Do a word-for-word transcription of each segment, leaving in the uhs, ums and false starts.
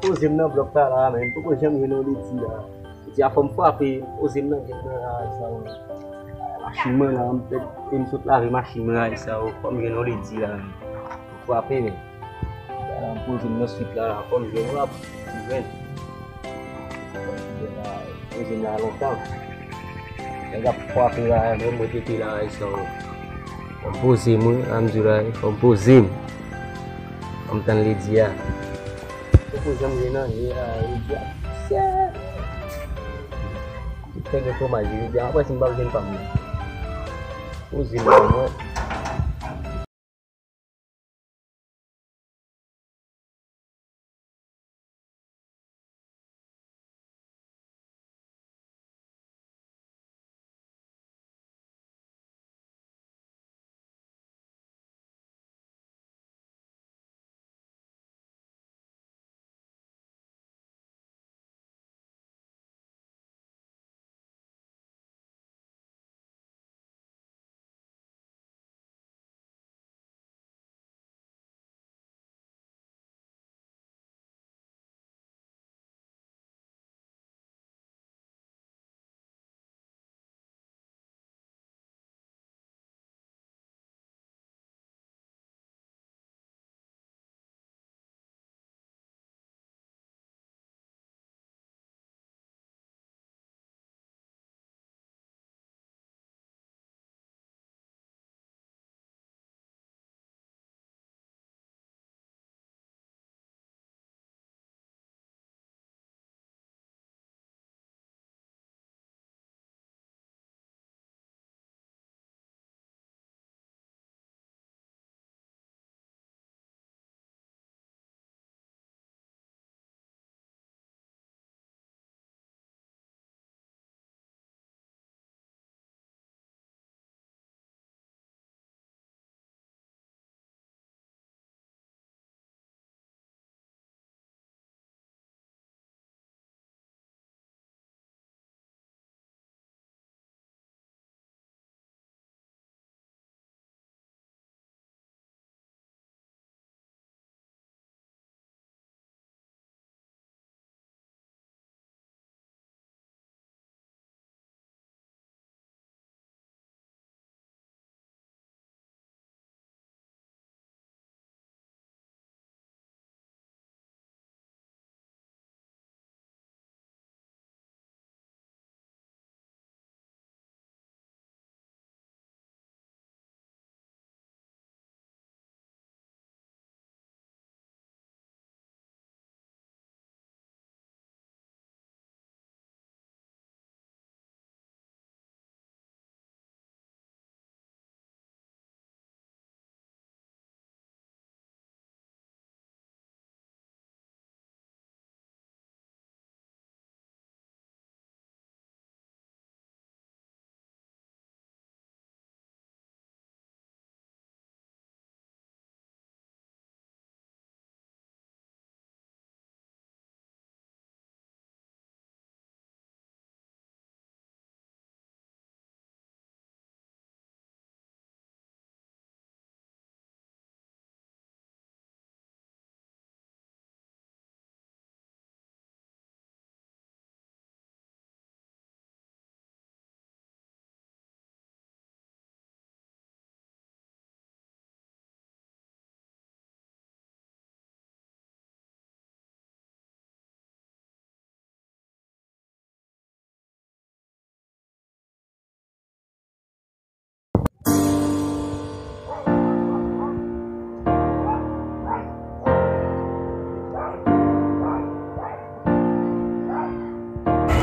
Poze m nan blòk la la, men m poko janm jwenn yon ledi la. Ledi a fò m frape, poze m nan gèt nan la, sa yo. Machin mwen la, m pèt, e m sot lave machin mwen la, sa yo. Fò m jwenn yon ledi la, men. M frape, men. La, m poze m nan swit la, la, fò m jwenn, w ap jwenn. Poze m la lontan. Nèg ap frape la, menm mwen tete la, sa yo. Fò m poze m, wi, ann di w la, fò m poze m. Fò m tann ledi a. Poko janm jwenn anyen la, ledi a. Chè! Tout fè gen fwomaj, ledi a. Apre si m pa jwenn pa m nan. Poze m la, mwen.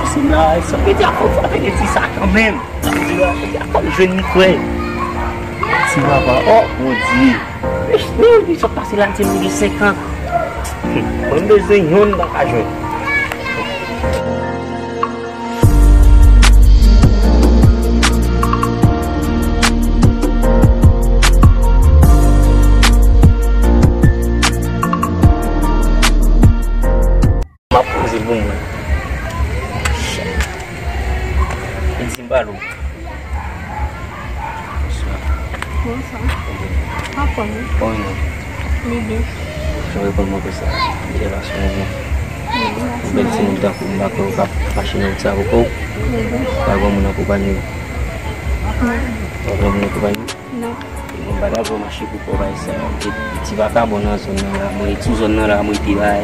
Sila, sa vle di a fò frape gen ti sa kanmenm. Sila, sa vle di a fò l jwenn li frè. Ti papa, oh, Bondye. Li, li sot pase la, li di m li gen senkant. Mwen bezwen yonn m pa ka jwenn. M ap poze pou mwen. Li di m pale w. Bonswa. Bonswa. Aprann ou. Bon, non. Bebe. Jan w reponn mwen konsa. Elevasyon mwen. Yon bèl timoun tankou m, m pa kwè w k ap mache nan wout sa pou kò w. Pa gen moun akonpaye w. Pa gen moun akonpaye w. Non. Bon, m pa ta vle w mache pou kò w bay sa. Ti vakabon nan zòn nan la, mwen sou zòn nan la, mwen te bay.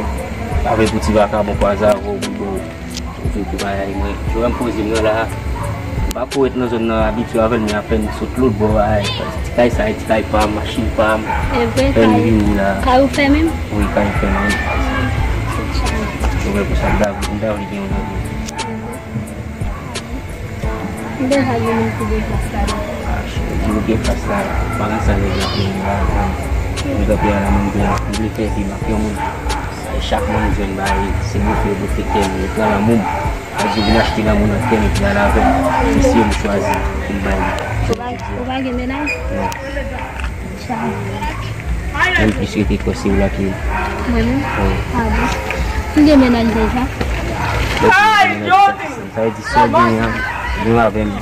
Pa vle pou ti vakabon kwaze avè w, pou, pou, pou bagay mwen. Jodi a m poze m nan la. M pa ko ret nan zòn nan abitye avè l, men apèn m sot lòt bò a, ti kay sa, ti kay pa m, machin pa m, fè m vini la. Kay ou fèmen? Wi, kay m fèmen. Ou wè pou sa, m ta, m ta vle gen yon nan vi. M deja gen moun ki gen plas la. Ah, moun gen plas la, pa gen sa nèg la fè m la. M kanpe a la, m vle, m vle fè vi m ak yon moun. Sa, e chak moun jwenn bagay, se mwen ki yo pwotektè m, yo pran lanmou m. Sa di vin achte lanmou nan kè m epi al avè m. Mesye m chwazi pou m bay li. Ou pa, ou pa gen mennaj? Non. Chay. Mwen plis rete kwè se ou la ki. Mwen menm? Wi. Ah bon. M gen mennaj deja. Sa vle di sa w genyen an, menm avè m.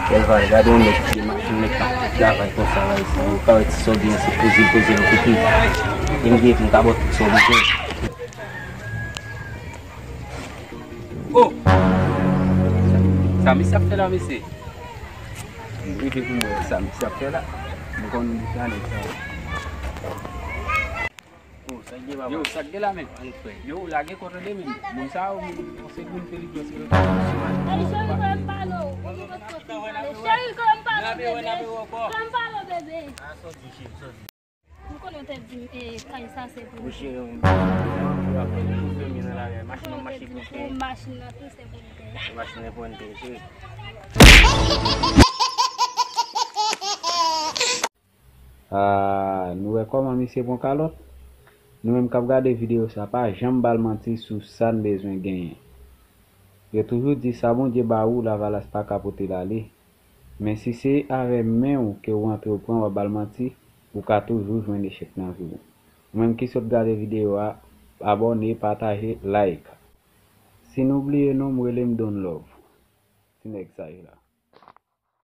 Kèl valè, gade yon nèg ki machin, nèg k ap travay konsa la, ou ka wè ti sa w genyen se poze l, poze l okipe. E m gen pou m ka ba w tout sa w bezwen. Oh! Sa misye ap fè la, mesye? M rive pou m wè sa misye ap fè la. M konn gade sa. Oh, sa k gen, papa? Yo, sa k gen la, men? Ann frè. Yo, lage kò tande, men. Moun sa yo, moun, se moun Felipe, se yo. Hey, cheri, kò m pale w. Cheri, kò m pale w, bebe. Kò m pale w, bebe. M konnen w te di m, e, kay sa se pou nou. Mouche, yon, yon, yon, yon, yon, yon, yon, yon, yon, yon, machin nan, machin nan tou se pou nou te. Machin nan pou nou te, cheri. Ah, nou wè kòman misye pran kalòt? Nou menm k ap gade videyo sa, pa janm ba l manti sou sa n bezwen genyen. Yo toujou di sa Bondye ba ou, lavalas pa ka pote l ale. Men si se avè men w ke w antre w pran, w ap ba l manti, ou ka toujou jwenn echèk nan vi w. Ou menm ki sot gade videyo a, abòne, pataje, like. Si nou bliye non m, rele m Don Love. Ti nèg saj la.